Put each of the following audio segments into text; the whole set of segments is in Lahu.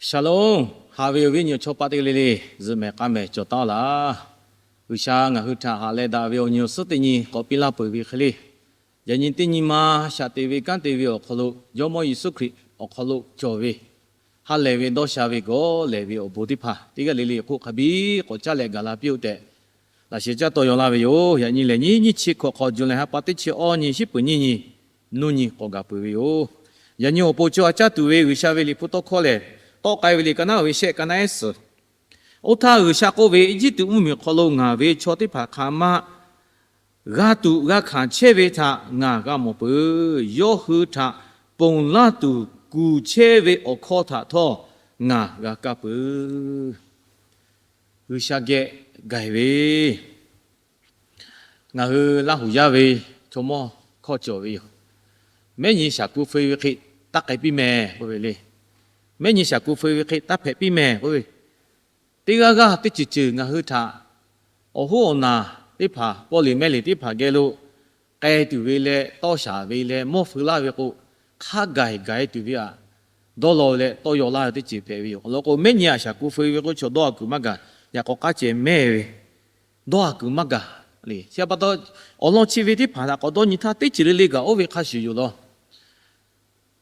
Shalom, haꞈ ve awˬ viˉ awˬ nyi awˬ chawˇ paˆ teˇ g'aˇ le le, zuhꞈ mehˍ k'aˇ mehˍ cawˬ taˉ laˇ. G'uiˬsha ngaˬ hui htaꞈ haꞈ leh daꞈ ve awˬ nyi awˬ suhˉ teˇ nyi k'awꞈ piˇ laˇ peuˬ ve hk'e le, yaꞈ nyi teˇ nyi ma shaꞈ teꞈ ve kanˉ te ve awˬ hk'aw lo Jawˇmawˇ Yeˍsuˆ Hkriꞈ awˬ hk'aw lo cawˬ ve ha lehˬ ve dawˇ sha ve gawˬ lehˬ ve awˬ bon teˇ hpaˍ teˇ g'aˇ le le hk'oˆ hk'a biˇ k'awꞈ caˇ leh gaˬ la piˇ-oˆ tehꞈ, laꞈ sheh caˇ taw yaw laˇ ve yoˬ. Yaꞈ nyi lehˬ nyi nyiˇ chi hkawꞈ hk'aw July ha pa teˇ chi awˇ nyi shiˉ peuˍ nyiˇ nyi nuˇ nyi k'awꞈ gaˬ peuˬ ve yoˬ. Yaꞈ nyi awˬ pon co ha caˇ tuˬ ve G'uiˬsha ve Liꞈ hpu tawˇ hkawˇ lehˬ, tawˆ k'ai ve liꞈ ka naˉ ve shehˆ ka naˉ ehˉ suhˍ. Oˇ htaˇ G'uiˬsha k'oˆ ve, Eˇjiˇtuꞈ mvuhˇmiˬ awˬ hk'aw lo ngaˬ ve chaw teˇ hpaˍ hk'aˬ ma g'a tuꞈ g'a hkanˍ chehˇ ve htaꞈ ngaˬ g'a mawˬ peuˬ. Yawˇ hui htaꞈ ponˬ laˇ tuˬ kuˬ chehˇ ve awˬ hkawˇ htaꞈ htawˇ ngaˬ g'a kaˇ peuˬ. G'uiˬsha geh gaiˬ ve ngaˬ hui Laˇ huˍ yaˇ ve chaw mawˇ hkawˇ cawˬ ve yoˬ. Mehˉ nyi shaˍ ku feu ve hk'e taˇ k'ai piˇ mehˍ k'oˆ ve le. Mehˉ nyi shaˍ ku feu ve hk'e taˇ hpehꞈ piˇ mehˍ k'oˆ ve, teˇ g'aˇ g'aˇ teˇ ceuˬ ceuˬ ngaˬ hui htaꞈ awˬ hoˉ awˬ naˬ teˇ hpaˍ, pawˇ liꞈ mehˇ liꞈ teˇ hpaˍ geh lo k'ai tuˬ ve leh, tawˇ shaˍ ve leh, mawˇ feu laˇ ve k'o, hk'a gaˬ gaˬ-e tuˬ ve aꞈ dawˇ law leh tawˇ yaw laˇ ve teˇ ceuˬ hpehꞈ ve yoˬ. Awˬ lawn k'o, mehˉ nyi a shaˍ ku feu ve k'o, chaw dawˇ a kuiˬ maˇ gaˬ, yaꞈ k'aw k'aˉ ceh mehˇ ve dawˇ a kuiˬ maˇ gaˬ le. Chi pa taw, awˬ lawn chi ve teˇ hpaˍ htaꞈ k'awꞈ dawˇ nyi htaˇ, teˇ ceuˬ le le gaˬ oˇ ve hk'a shuˍ yoˬ law.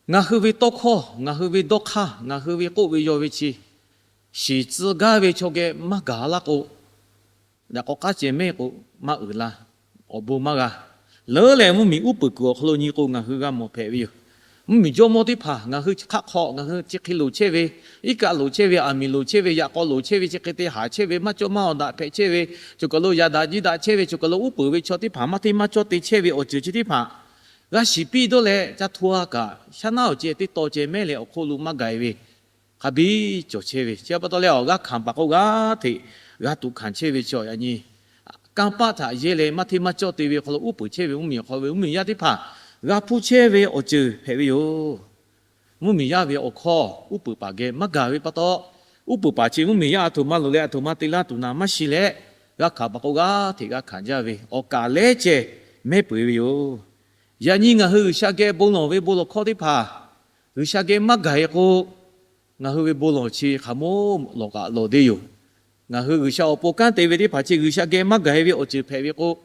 Ngaˬ hui ve tawˇ hkawˇ, ngaˬ hui ve dawˇ hk'aˇ, ngaˬ hui ve k'oˆ ve yaw ve chi, shiˍ tcuh gaˇ ve chaw geh maˇ gaˬ laˇ k'o, yaꞈ k'aw k'aˉ ceh mehˇ k'o, maˇ uiˍ la, awˬ bon maˇ g'a. Leuˉ leh mvuhˇmiˬ uˉ peunˍ kuiˬ awˬ hk'aw lo nyi k'o, ngaˬ hui g'a mawˬ hpehꞈ ve yoˬ. Mvuhˇmiˬ jawˇmawˇ teˇ hpaˍ ngaˬ hui hk'aˆ hk'aw ngaˬ hui chi hk'e loˍ chehˇ ve, iˉ kaˆ loˍ chehˇ ve, aˬ miˍ loˍ chehˇ ve, yaꞈ k'aw loˍ chehˇ ve, chi hk'e te haˍ chehˇ ve, maˇ cawˇ maˇ awˬ daꞈ hpehꞈ chehˇ ve, choˬ kaˬ lo yaꞈ daꞈ jiˇ daꞈ chehˇ ve, choˬ kaˬ lo uˉ peunˍ ve chaw teˇ hpaˍ maˇ hteˇ maˇ cawˇ te chehˇ ve awˬ ceuˬ chi teˇ hpaˍ g'a shiˍ piˇ dawˇ leh, ca hto a kaꞈ shaˉ naˉ awˬ ceh teˇ taw ceh mehˇ leh awˬ hk'oˆ lo maˇ gaˬ-e ve hk'a biˇ cawˬ chehˇ ve. Chi pa taw leh, awˬ g'aˇ hkanˍ paˍ k'o g'aˇ hteꞈ g'a tuꞈ hkanˍ chehˇ ve chaw yaꞈ nyi kanˇ paˆ htaꞈ yehˇ leh maˇ hteˇ maˇ cawˇ te ve hk'aw lo uˉ peunˍ chehˇ ve mvuhˇmiˬ awˬ hk'aw ve mvuhˇmiˬ yaˇ teˇ hpaˍ g'a hpuˇ chehˇ ve awˬ ceuˬ hpehꞈ ve yoˬ. Mvuhˇmiˬ yaˇ ve awˬ hkawˇ uˉ peunˍ paˍ geh maˇ gaˬ ve pa taw, uˉ peunˍ paˍ chi mvuhˇmiˬ yaˇ aˬ htoꞈ ma loˍ leh aˬ htoꞈ ma te laˇ tuˬ naˍ maˇ shiˍ leh, g'a hkanˍ paˍ k'o g'aˇ hteꞈ g'a hkanˍ jaˇ ve awˬ kaˍ lehˉ ceh mehˉ peuˬ ve yoˬ. Yaꞈ nyi ngaˬ hui G'uiˬsha geh bon lawˬ ve bon lawˬ hkawˇ teˇ hpaˍ G'uiˬsha geh maˇ gaˬ-e k'o, ngaˬ hui ve bon lawˬ chi hk'aˬ moˉ lawˬ kaꞈ lawˬ deˇ yoˬ. Ngaˬ hui G'uiˬsha awˬ pon kanˉ te ve teˇ hpaˍ chi G'uiˬsha geh maˇ gaˬ-e ve awˬ ceuˬ hpehꞈ ve k'o,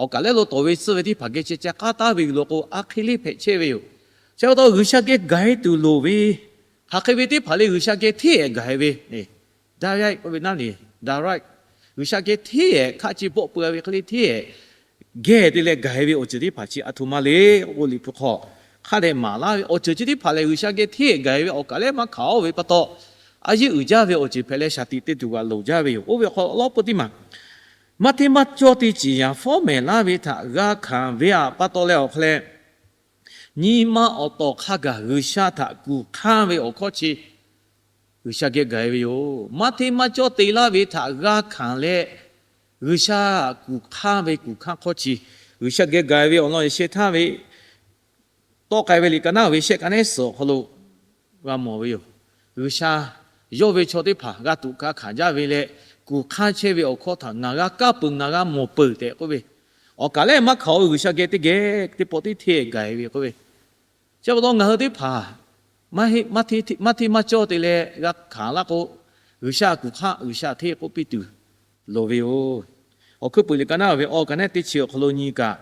awˬ kaˍ lehˉ lo tawˍ ve tsuhˇ ve teˇ hpaˍ geh ceh ca k'aˉ taˉ ve yoˬ law k'o, a hk'e le hpehꞈ chehˇ ve yoˬ. Chi pa taw G'uiˬsha geh gaˬ-e tuˬ loˍ ve, hk'aˬ hk'e ve teˇ hpaˍ le G'uiˬsha geh hteˇ-ehˍ gaˬ-e ve, daˍ raˆ k'oˆ ve naˉ le, daˍ raˆ, G'uiˬsha geh hteˇ-ehˍ hkaˆ ce bawˆ pui-a ve hk'e le hteˇ-ehˍ geh te leh gaˬ-e ve awˬ ceuˬ teˇ hpaˍ chi aˬ htoꞈ ma le k'oˆ k'o, Liꞈ hpu hk'aw hk'a dehꞈ maˍ laˇ ve awˬ ceuˬ chi teˇ hpaˍ lehˬ, G'uiˬsha geh hteˇ-ehˍ gaˬ-e ve awˬ kaˍ lehˉ maˇ hkanˍ-oˬ ve pa taw, a yeˇ uiˍ jaˇ ve awˬ ceuˬ hpehꞈ leh shaˍ tiꞈ te tuˬ g'aꞈ loˍ jaˇ ve yoˬ. Oˇ ve awˬ hk'aw lo lawˉ peuˇ teˇ maˬ, maˇ hteˇ maˇ cawˇ te ciˍ yanˍ fawˉ mehˍ laˇ ve htaꞈ g'a hkanˍ ve aꞈ pa taw leh awˬ hk'aw leh, nyi ma awˬ tawˍ hk'a gaˬ G'uiˬsha htaꞈ kuˬ hk'anˇ ve awˬ hkawˇ chi G'uiˬsha geh gaˬ-e ve yoˬ. Maˇ hteˇ maˇ cawˇ te laˇ ve htaꞈ g'a hkanˍ leh, G'uiˬsha kuˬ hk'anˇ ve kuˬ hk'anˇ hkawˇ chi G'uiˬsha geh gaˬ-e ve awˬ lawn yehˬ sheh htaˇ ve tawˆ k'ai ve liꞈ ka naˉ ve shehˆ ka naˉ ehˉ suhˍ awˬ hk'aw lo g'a mawˬ ve yoˬ. G'uiˬsha yawˇ ve chaw teˇ hpaˍ g'a tuꞈ g'a hkanˍ jaˇ ve leh, kuˬ hk'anˇ chehˇ ve awˬ hkawˇ htaꞈ ngaˬ g'a kaˇ peuˬ, ngaˬ g'a mawˬ peuˬ tehꞈ k'oˆ ve, awˬ kaˍ lehˉ maˇ hkanˍ-oˬ ve G'uiˬsha geh teˇ geh teˇ pawˆ tiˉ hteˇ-ehˍ gaˬ-e ve k'oˆ ve, chi pa taw ngaˬ hui teˇ hpaˍ maˇ hteˇ maˇ cawˇ te leh g'a hkanˍ laˇ k'o, G'uiˬsha kuˬ hk'anˇ G'uiˬsha hteˇ k'oˆ piˇ tuˬ loˍ ve yoˬ. Awˬ hkuiˉ puiˍ liꞈ ka naˉ ve awˬ ka naˉ teˇ chi awˬ hk'aw lo nyi kaꞈ,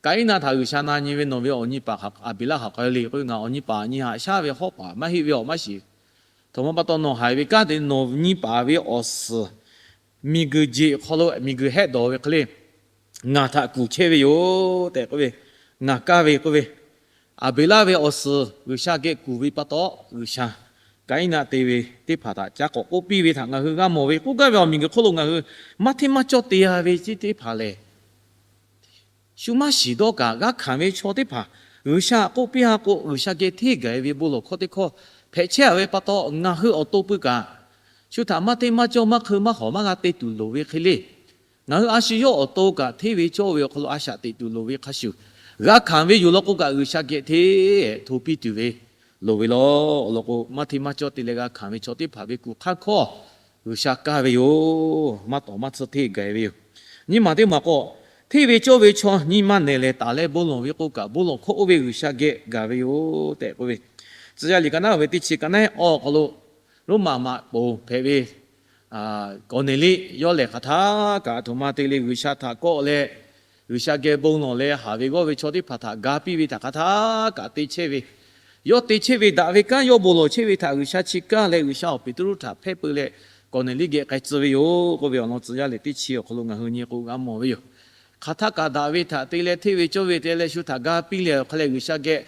Kaˍiˉnaˆ htaꞈ G'uiˬsha na nyi ve, Nawˬ ve awˬ nyi paˍ Aˍbeˍlaˆ hk'aˬ hk'e le k'oˆ ve, Ngaˬ awˬ nyi paˍ nyi haꞈ shaˉ ve hawˉ paˍ maˇ heˆ ve awˬ maˇ shiˍ. Htoꞈ ma pa taw nawˬ haiˬ ve kanˉ te nawˬ nyi paˍ ve awˬ suhˍ miˬguiˬ jeˬ awˬ hk'aw lo miˬguiˬ hehˆ dawˬ ve hk'e le ngaˬ htaꞈ kuˬ chehˇ ve yoˬ tehꞈ k'oˆ ve, ngaˬ kaˇ ve k'oˆ ve, Aˍbeˍlaˆ ve awˬ suhˍ G'uiˬsha geh kuˬ ve pa taw, G'uiˬsha Kaˍiˉnaˆ te ve teˇ hpaˍ htaꞈ caˉ k'awꞈ k'oˆ piˇ ve htaꞈ ngaˬ hui g'a mawˬ ve, k'oˆ gaˇ ve awˬ miˬguiˬ hk'oˆ lo ngaˬ hui maˇ hteˇ maˇ cawˇ te-a ve chi teˇ hpaˍ lehˬ, shu maˇ shiˍ dawˇ kaꞈ g'a hkanˍ ve chaw teˇ hpaˍ G'uiˬsha k'oˆ piˇ-a k'o, G'uiˬsha geh hteˇ gaˬ-e ve bon lawˬ hkawˇ teˇ hkawˇ hpehꞈ chehˇ-a ve pa taw, ngaˬ hui awˬ to pui kaꞈ shu htaꞈ maˇ hteˇ maˇ cawˇ maˇ hk'eun maˇ hawˍ maˇ g'a te tuˬ loˍ ve hk'e le, ngaˬ hui a shu yawˇ awˬ to kaꞈ hteˇ ve cawˇ ve awˬ hk'aw lo a shaꞈ teꞈ tuˬ loˍ ve hk'a shuˍ, g'a hkanˍ ve yoˬ law k'o kaꞈ, G'uiˬsha geh hteˇ hto piˇ tuˬ ve loˍ ve law. Awˬ lawn k'o, maˇ hteˇ maˇ cawˇ te leh g'a hkanˍ ve chaw teˇ hpaˍ ve kuˬ hk'anˇ hkawˇ G'uiˬsha kaˇ ve yoˬ. Maˇ tawˍ maˇ tsuhˇ hteˇ gaˬ ve yoˬ. Nyiˇ maˬ teˇ maˬ k'o, hteˇ ve cawˇ ve chaw nyi ma nehˬ lehˬ taˍ leh bon lawˬ ve k'o kaꞈ, bon lawˬ hkawˇ oˇ ve G'uiˬsha geh gaˬ ve yoˬ tehꞈ k'oˆ ve, Tcuh yaˇ liꞈ ka naˉ ve teˇ chi ka naˉ awˬ hk'aw lo, Roˉmaꞈ maꞈ poˍ hpehꞈ ve Kawˍneˍliˆ yawˇ lehˬ hk'aˬ htaˇ kaꞈ aˬ htoꞈ ma te le G'uiˬsha htaꞈ kawˆ leh, G'uiˬsha geh bon lawˬ leh haˍ ve g'awˇ ve chaw teˇ hpaˍ htaꞈ ga piˇ ve htaꞈ hk'aˬ htaˇ kaꞈ te chehˇ ve, yawˇ te chehˇ ve daꞈ ve kanˉ yawˇ bon lawˬ chehˇ ve htaꞈ G'uiˬsha chi kaˇ leh G'uiˬsha awˬ Peˍtruˆ htaꞈ hpehˇ peu leh Kawˍneˍliˆ geh k'ai tcuh ve yoˬ k'oˆ ve awˬ lawn tcuh yaˇ liꞈ teˇ chi awˬ hk'aw lo ngaˬ hui nyi k'o g'a mawˬ ve yoˬ. Hk'aˬ htaˇ kaꞈ daꞈ ve htaꞈ te leh hteˇ ve cawˇ ve te leh shu htaꞈ ga piˇ leh awˬ hk'a leh G'uiˬsha geh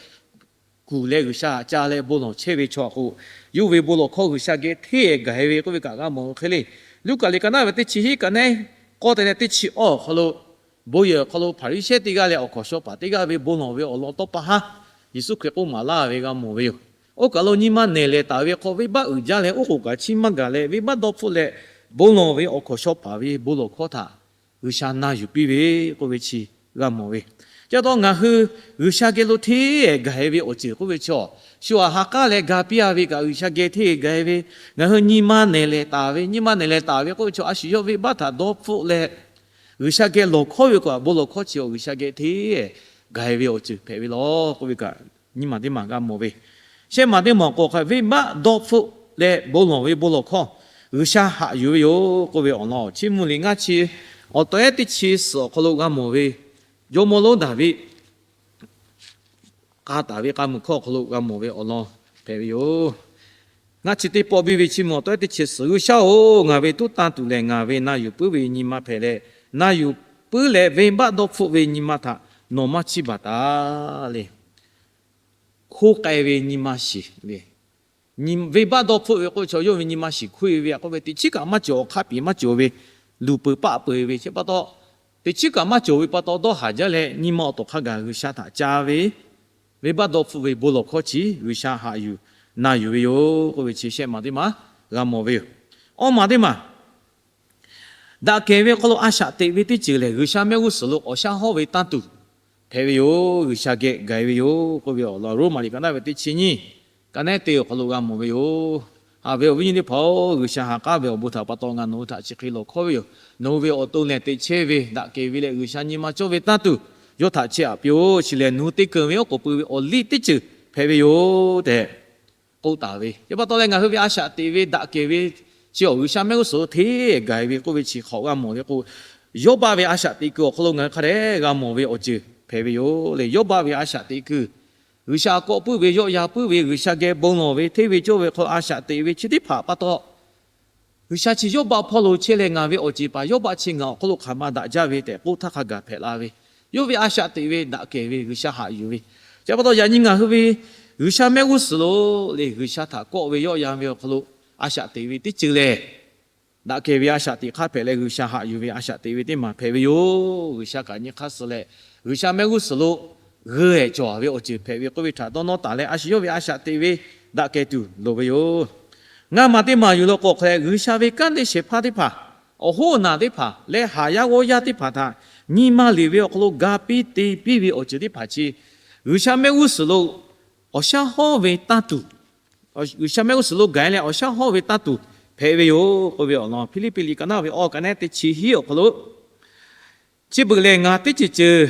kuˬ leh G'uiˬsha htaꞈ ca leh bon lawˬ chehˇ ve chaw k'o, yawˇ ve bon lawˬ hkawˇ G'uiˬsha geh hteˇ g'aˬ haiˬ ve k'oˆ ve kaꞈ g'a mawˬ ve hk'e le. Luˉkaꞈ liꞈ ka naˉ ve teˇ chi hiˉ ka naˉ k'awˇ te leh teˇ chi awˬ hk'aw lo, bon yehˬ awˬ hk'aw lo Hpaˍriˍsehˇ teˇ g'aˇ leh awˬ hkawnˍ shaw paˍ teˇ g'aˇ ve bon lawˬ ve awˬ lawn tawˇ pa haˉ Yeˍsuˆ Hkriꞈ k'oˆ maˍ laˇ ve g'a mawˬ ve yoˬ. Oˇ kaˬ lo nyi ma nehˬ lehˬ taˍ ve hk'aw venˇbaˆ uiˍ jaˇ leh oˉ k'oˍ kaꞈ chiˇ maˇ gaˬ leh venˇbaˆ dawˇ hpfuhˆ leh bon lawˬ ve awˬ hkawnˍ shaw paˍ ve bon lawˬ hkawˇ htaꞈ G'uiˬsha na yuˬ piˇ ve k'oˆ ve chi g'a mawˬ ve. Chi pa taw ngaˬ hui G'uiˬsha geh lo hteˇ g'aˬ haiˬ ve awˬ ceuˬ k'oˆ ve chaw, shu aꞈ ha k'aˉ leh ga piˇ a ve kaꞈ G'uiˬsha geh hteˇ g'aˬ haiˬ ve, ngaˬ hui nyi ma nehˬ lehˬ taˍ ve, nyi ma nehˬ lehˬ taˍ ve k'oˆ ve chaw a shu yawˇ venˇbaˆ htaꞈ dawˇ hpfuhˆ leh G'uiˬsha geh lawˬ hkawˇ ve k'o, bon lawˬ hkawˇ chi awˬ G'uiˬsha geh hteˇ g'aˬ haiˬ ve awˬ ceuˬ hpehꞈ ve law k'oˆ ve kaꞈ, nyi ma teˇ maˬ g'a mawˬ ve. Shehˆ maˬ teˇ maˬ k'o hk'a venˇbaˆ dawˇ hpfuhˆ leh bon lawˬ ve bon lawˬ hkawˇ G'uiˬsha haꞈ yuˬ ve yoˬ k'oˆ ve awˬ lawn, Chiˇ mvuh liꞈ ngaˇ chi awˬ tawehˉ teˇ chi suhˍ awˬ hk'aw lo g'a mawˬ ve, jawˇmawˇ lonˉ Daˍviˆ k'a taˍ ve k'a muiˬ hkawˇ awˬ hk'aw lo g'a mawˬ ve awˬ lawn hpehꞈ ve yoˬ. Ngaˇ chi teˇ pawˆ biˇ ve Chiˇ mvuh awˬ tawehˉ teˇ chi suhˍ, G'uiˬsha-oˬ, ngaˬ ve tuˉ tanˇ tuˬ lehˬ ngaˬ ve na yuˬ puiˉ ve nyi ma hpehꞈ leh, na yuˬ puiˉ leh venˇbaˆ dawˇ hpfuhˆ ve nyi ma htaꞈ nawˬ maˇ chiˇ baˬ taˍ le. Hkoˇ k'ai ve nyi ma shiˍ le. Venˇbaˆ dawˇ hpfuhˆ ve k'oˆ ve chaw yawˇ ve nyi ma shiˍ hkoˇ e ve k'oˆ ve teꞈ chiˉ kaꞈ maˇ cawˬ, awˬ hk'aˇ piˍ maˇ cawˬ ve, luˬ peuˬ paˆ peuˬ ve chi pa taw, teꞈ chiˉ kaꞈ maˇ cawˬ ve pa taw dawˇ haˍ jaˇ leh nyi ma awˬ tawˍ hk'a gaˬ G'uiˬsha htaꞈ ca ve, venˇbaˆ dawˇ hpfuhˆ ve bon lawˬ hkawˇ chi G'uiˬsha haꞈ yuˬ na yuˬ ve yoˬ k'oˆ ve chi shehˆ maˬ teˇ maˬ g'a mawˬ ve yoˬ. Awˇ maˬ teˇ maˬ daꞈ kehˬ ve hk'aw lo a shaꞈ teꞈ ve teˇ ceuˬ lehˬ, G'uiˬsha mehˆ g'uˇ suhˍ lo awˬ shaˉ hawˉ ve tanˇ tuˬ hpehꞈ ve yoˬ. G'uiˬsha geh gaˬ e ve yoˬ k'oˆ ve awˬ lawn Roˉmaꞈ liꞈ ka naˉ ve teˇ chi nyiˇ ka naˉ te awˬ hk'aw lo g'a mawˬ ve yoˬ. Haꞈ ve awˬ viˉ nyi teˇ hpaˍ-oˬ, G'uiˬsha ha k'aˉ ve awˬ bon htaꞈ pa taw ngaˬ nawˬ hui htaꞈ chi hk'e lawˬ hkawˇ ve yoˬ. Nawˬ hui ve awˬ to lehˬ teꞈ chehˇ ve daꞈ kehˬ ve leh G'uiˬsha nyi ma cawˇ ve tanˇ tuˬ yawˇ htaꞈ chehˇ aꞈ piˇ-oˬ. Chi lehˬ nawˬ hui te keunˍ ve oˉ k'oˍ pui ve awˬ liˇ teˇ ceuˬ hpehꞈ ve yoˬ tehꞈ k'oˆ taˍ ve. Chi pa taw leh ngaˬ hui ve a shaꞈ teꞈ ve daꞈ kehˬ ve chi awˬ G'uiˬsha mehˆ g'uˇ suhˍ lo hteˇ gaˬ e ve k'oˆ ve chi hk'awꞈ g'a mawˬ ve k'o, Yawˇbaˆ ve a shaꞈ teꞈ kuiˬ awˬ hk'aw lo ngaˬ hui hk'a dehꞈ g'a mawˬ ve awˬ ceuˬ hpehꞈ ve yoˬ le. Yawˇbaˆ ve a shaꞈ teꞈ kuiˬ, G'uiˬsha kawˆ puiˉ ve, yawˆ yan puiˉ ve, G'uiˬsha geh bon lawˬ ve, hteˇ ve cawˇ ve hk'aw lo a shaꞈ teꞈ ve chi teˇ hpaˍ pa taw, G'uiˬsha chi Yawˇbaˆ hpawˇ lo chehˇ leh ngaˬ ve awˬ ceˬ paˍ Yawˇbaˆ chi ngaˬ awˬ hk'aw lo hk'aˬ ma daꞈ jaˇ ve tehꞈ k'oˆ htaˇ hk'a gaˬ hpehꞈ la ve, yawˇ ve a shaꞈ teꞈ ve daꞈ kehˬ ve G'uiˬsha haꞈ yuˬ ve. Chi pa taw yaꞈ nyi ngaˬ hui ve G'uiˬsha mehˆ g'uˇ suhˍ lo le G'uiˬsha htaꞈ kawˆ ve yawˆ yan ve awˬ hk'aw lo a shaꞈ teꞈ ve teˇ ceuˬ lehˬ, daꞈ kehˬ ve a shaꞈ teꞈ hk'aˇ hpehꞈ leh G'uiˬsha haꞈ yuˬ ve a shaꞈ teꞈ ve teˇ maˬ hpehꞈ ve yoˬ. G'uiˬsha kaꞈ nyi hk'aˇ suh leh, G'uiˬsha mehˆ g'uˇ suhˍ lo g'euˬ ehˍ cawˬ ve awˬ ceuˬ hpehꞈ ve k'oˆ ve htaꞈ dawˇ nawˇ taˍ leh, a shu yawˇ ve a shaꞈ teꞈ ve daꞈ kehˬ tuˬ loˍ ve yoˬ. Ngaˇ maˬ teˇ maˬ yuˬ lo k'o hk'a leh, G'uiˬsha ve kanˉ te shehˍ hpaˇ teˇ hpaˍ, awˬ hoˉ awˬ naˬ teˇ hpaˍ leh haˍ yaˇ g'awˇ yaˇ teˇ hpaˍ htaꞈ nyi ma liꞈ ve awˬ hk'aw lo ga piˇ te piˇ ve awˬ ceuˬ teˇ hpaˍ chi, G'uiˬsha mehˆ g'uˇ suhˍ lo awˬ shaˉ hawˉ ve tanˇ tuˬ, G'uiˬsha mehˆ g'uˇ suhˍ lo gaˬ e leh awˬ shaˉ hawˉ ve tanˇ tuˬ hpehꞈ ve yoˬ k'oˆ ve awˬ lawn Hpiˇliˇpiˆ liꞈ ka naˉ ve awˬ ka naˉ teˇ chi hiˉ awˬ hk'aw lo, chi beuꞈ lehˬ ngaˬ teˇ ceuˬ ceuˬ,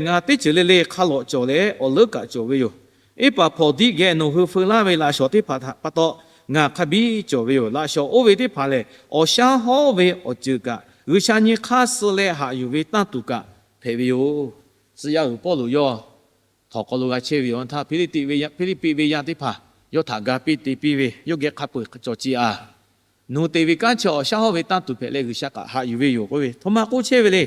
ngaˬ teˇ ceuˬ le le hk'a lawꞈ cawˬ leh awˬ leuˉ kaꞈ cawˬ ve yoˬ. Eˇpafˍawˍdiˆ geh nawˬ hui feu laˇ ve laꞈ shawnˍ teˇ hpaˍ htaꞈ pa taw ngaˬ hk'a biˇ cawˬ ve yoˬ. Laꞈ shawnˍ oˇ ve teˇ hpaˍ lehˬ, awˬ shaˉ hawˉ ve awˬ ceuˬ kaꞈ, G'uiˬsha nyi hk'aˇ suh leh haꞈ yuˬ ve tanˇ tuˬ kaꞈ hpehꞈ ve yoˬ. Tcuh yaˇ uiˍ Pawˇluꞈ yawˇ htawnˍ hk'aw lo g'a chehˇ ve yoˬ. Htaˇ Hpiˇliˇpiˆ ve yaˇ teˇ hpaˍ yawˇ htaꞈ ga piˇ te piˇ ve, yawˇ geh hk'a peuˬ cawˬ ce a, nawˬ hui te ve kanˉ chi awˬ shaˉ hawˉ ve tanˇ tuˬ hpehꞈ leh G'uiˬsha kaꞈ haꞈ yuˬ ve yoˬ k'oˆ ve. Htoꞈ ma k'oˆ chehˇ ve le.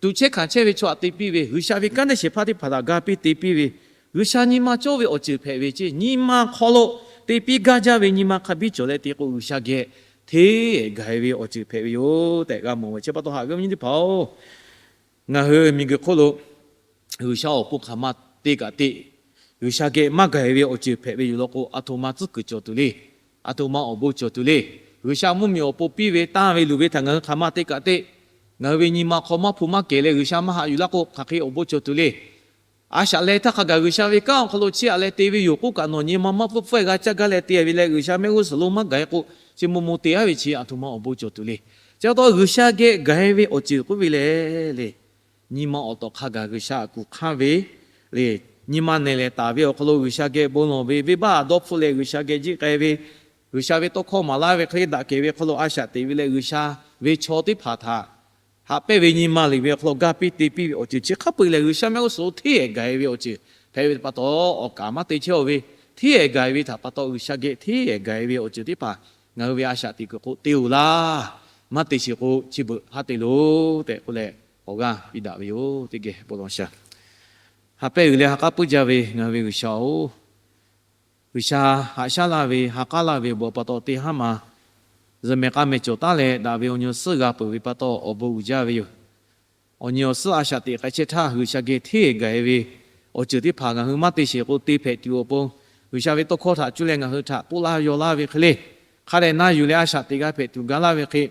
Tuꞈ chehˇ hkanˍ chehˇ ve chaw htaꞈ te piˇ ve, G'uiˬsha ve kanˉ te shehˍ hpaˇ teˇ hpaˍ htaꞈ ga piˇ te piˇ ve, G'uiˬsha nyi ma cawˇ ve awˬ ceuˬ hpehꞈ ve ce. Nyi ma hk'aw lo te piˇ gaˇ jaˇ ve nyi ma hk'a biˇ cawˬ leh te k'o, G'uiˬsha geh hteˇ gaˬ e ve awˬ ceuˬ hpehꞈ ve yoˬ tehꞈ g'a mawˬ ve. Chi pa taw haꞈ ve awˬ viˉ nyi teˇ hpaˍ-oˬ, ngaˬ hui miˬguiˬ hk'oˆ lo G'uiˬsha awˬ pon hk'aˬ ma te kaꞈ te, G'uiˬsha geh maˇ gaˬ e ve awˬ ceuˬ hpehꞈ ve yoˬ law k'o, aˬ htoꞈ ma tcuhˉ kuiˬ cawˬ tuˬ le. Aˬ htoꞈ ma awˬ bon cawˬ tuˬ le. G'uiˬsha mvuhˇmiˬ awˬ pon piˇ ve tanˇ ve luˬ ve htaꞈ ngaˬ hui hk'aˬ ma te kaꞈ te, ngaˬ hui ve nyi ma hk'aw maˇ hpu maˇ kehˬ leh G'uiˬsha maˇ haꞈ yuˬ laˇ k'o, hk'aˬ hk'e awˬ bon cawˬ tuˬ le. A shaꞈ leh htaˇ hk'a gaˬ G'uiˬsha ve kanˉ awˬ hk'aw lo chiˇ aꞈ leh te ve yoˬ k'oˆ kaꞈ, nawˬ nyi ma maˇ pfuhˇ pfuhˇ g'a caˇ gaˇ leh te ve leh G'uiˬsha mehˆ g'uˇ suhˍ lo maˇ gaˬ e k'o, chi maw maw te aˉ ve chi aˬ htoꞈ ma awˬ bon cawˬ tuˬ le. Chi pa taw G'uiˬsha geh gaˬ e ve awˬ ceuˬ k'oˆ ve lehˬ le, nyi ma awˬ tawˍ hk'a gaˬ G'uiˬsha aꞈ kuˬ hk'anˇ ve le. nyi ma nehˬ lehˬ taˍ ve awˬ hk'aw lo G'uiˬsha geh bon lawˬ ve, venˇbaˆ dawˇ hpfuhˆ leh G'uiˬsha geh jiˆ k'ai ve, G'uiˬsha ve tawˇ hkawˇ maˍ laˇ ve hk'e le daꞈ kehˬ ve hk'aw lo a shaꞈ teꞈ ve leh G'uiˬsha ve chaw teˇ hpaˍ htaꞈ haꞈ pehnˇ ve nyi ma liꞈ ve awˬ hk'aw lo gaˇ piˇ te piˇ ve awˬ ceuˬ chi hk'a peu-eˬ lehˬ, G'uiˬsha mehˆ g'uˇ suhˍ hteˇ-ehˍ gaˬ-e ve awˬ ceuˬ hpehꞈ ve pa taw, awˬ kaˍ maˇ te chehˇ-oˬ ve, hteˇ-ehˍ gaˬ-e ve htaꞈ pa taw G'uiˬsha geh hteˇ-ehˍ gaˬ-e ve awˬ ceuˬ teˇ hpaˍ ngaˬ hui ve a shaꞈ teꞈ kuiˬ k'o te-oˬ laˇ. Maˇ te sheˍ k'o chi beuꞈ haˉ te loˬ tehꞈ k'oˆ leh, awˬ g'aˇ piˇ daꞈ ve yoˬ. Teˇ geh bon lawˬ shaˍ. Ha pehˇ uiˍ leh ha k'aˉ puiˉ jaˇ ve ngaˬ hui ve G'uiˬsha-oˬ, G'uiˬsha haꞈ shaˉ laˇ ve, ha k'aˉ laˇ ve awˬ bon pa taw teˇ haˉ ma zuhꞈ mehˍ k'a mehˍ cawˬ taˉ leh daꞈ ve awˬ nyi awˬ suhˉ g'a peuˬ ve pa taw awˬ bon uiˍ jaˇ ve yoˬ. Awˬ nyi awˬ suhˉ a shaꞈ teꞈ k'ai chehˇ htaˇ, G'uiˬsha geh hteˇ-ehˍ gaˬ-e ve awˬ ceuˬ teˇ hpaˍ ngaˬ hui maˇ te sheˍ k'o te hpehꞈ tuˬ awˬ pon, G'uiˬsha ve tawˇ hkawˇ htaꞈ cuˇ leh ngaˬ hui htaꞈ k'oˆ laˇ yaw laˇ ve hk'e le, hk'a dehꞈ na yuˬ leh a shaꞈ teꞈ g'a hpehꞈ tuˬ ga laˇ ve hk'e,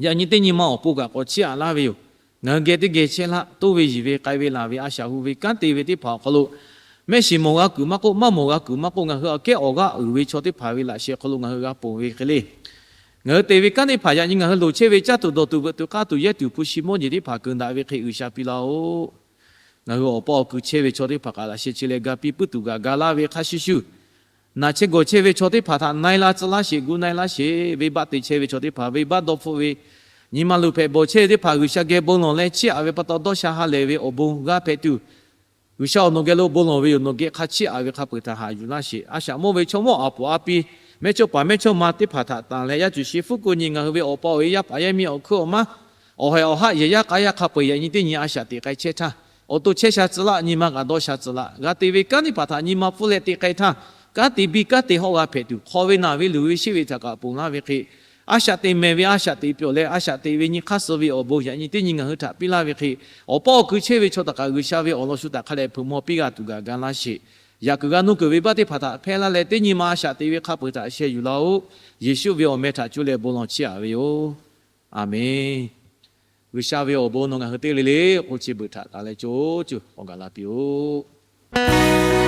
yaꞈ nyi teˇ nyi ma awˬ pon kaꞈ k'awꞈ chiˇ aꞈ laˇ ve yoˬ. Ngaˬ hui geh teˇ geh chehˇ laˇ, toˇ ve yiˬ ve k'ai ve laˬ ve a shaꞈ hu ve kanˉ te ve teˇ hpaˍ awˬ hk'aw lo, mehˆ shiˍ mawˬ g'a kuiˬ maˇ k'oˆ, maˇ mawˬ g'a kuiˬ maˇ k'oˆ, ngaˬ hui awˬ kehˉ awˬ g'aˇ uiˍ ve chaw teˇ hpaˍ ve laꞈ sheh hk'aw lo ngaˬ hui g'a ponˬ ve hk'e le, ngaˬ hui te ve kanˉ teˇ hpaˍ yaꞈ nyi ngaˬ hui loˍ chehˇ ve caˇ tuˬ dawˬ tuˬ veuꞈ tuˬ k'aˇ tuˬ yehˇ tuˬ hpu shi mawˇ jeˬ teˇ hpaˍ keunˍ daꞈ ve hk'e G'uiˬsha piˇ laˇ-oˆ. Ngaˬ hui awˬ pa awˬ kuiˬ chehˇ ve chaw teˇ hpaˍ kaꞈ laꞈ sheh chi leh ga piˇ puiˉ tuˬ gaˬ ga laˇ ve hk'a shuˍ shuˍ, naˬ chehˇ gawˬ chehˇ ve chaw teˇ hpaˍ htaꞈ na-e laˇ tcuh laˇ sheˍ, gu na-e laˇ sheˍ. Venˇbaˆ te chehˇ ve chaw teˇ hpaˍ, venˇbaˆ dawˇ hpfuhˆ ve, nyi ma luˬ hpehꞈ bawˬ chehˇ ve teˇ hpaˍ G'uiˬsha geh bon lawˬ leh chiˇ aꞈ ve pa taw dawˇ sha ha lehˬ ve awˬ bon g'a hpehꞈ tuˬ, G'uiˬsha awˬ nawˬ geh lo bon lawˬ ve yoˬ. Nawˬ geh hk'a chiˇ aꞈ ve hk'a peu-eˬ htaꞈ haꞈ yuˬ laˇ sheˍ. A shaꞈ mawˇ ve chaw mawˇ aˍ poˍ a pi, mehˇchawˇpaˍ mehˇchawˇma teˇ hpaˍ htaꞈ tanˬ leh, yaˇ cuˬ shi fuˉ ko nyi ngaˬ hui ve awˬ pa awˬ e yaˇ paˍ yaˇ miˇ awˬ hkuiˉ awˬ maˉ, awˬ haiˬ awˬ haˆ yehˬ yaˇ k'a yaˇ hk'a peu-eˬ yaꞈ nyi teˇ nyi a shaꞈ teꞈ k'ai chehˇ htaˇ, awˬ to chehˇ sha tcuh laˇ, nyi ma kaꞈ dawˇ sha tcuh laˇ. G'a te ve kanˉ teˇ hpaˍ htaꞈ nyi ma pfuhˇ leh te k'ai htaˇ, kanˉ te biˇ kanˉ te hawˆ g'a hpehꞈ tuˬ, hk'aw ve naˬ ve luˬ ve sheˆ ve htaꞈ kaꞈ ponˬ laˇ ve hk'e, a shaꞈ teꞈ mehˍ ve a shaꞈ teꞈ pyawˬ leh a shaꞈ teꞈ ve nyi hk'aˇ suh ve awˬ bon yaꞈ nyi teˇ nyi ngaˬ hui htaꞈ piˇ laˇ ve hk'e, awˬ pa awˬ kuiˬ chehˇ ve chaw htaꞈ kaꞈ G'uiˬsha ve awˬ lawn shu htaꞈ hk'a dehꞈ hpeuꞈ maw piˇ g'a tuˬ gaˬ ga laˇ sheˍ. Yaꞈ kuiˬ g'a nuˇ kuiˬ ve baˆ teˇ hpaˍ htaꞈ hpehˇ laˇ leh teˇ nyi ma a shaꞈ teꞈ ve hk'a peu-eˬ htaꞈ sheh yuˬ laˇ-oˆ. Yeˍsuˆ ve awˬ meh htaꞈ cuˇ leh bon lawˬ chiˇ aꞈ ve yoˬ. Aˬmenˍ. G'uiˬsha ve awˬ bon nawˬ ngaˬ hui teˇ le le k'o chi beuꞈ htaꞈ taˍ leh co cuˬ k'awꞈ gaˬ la piˇ-oˆ.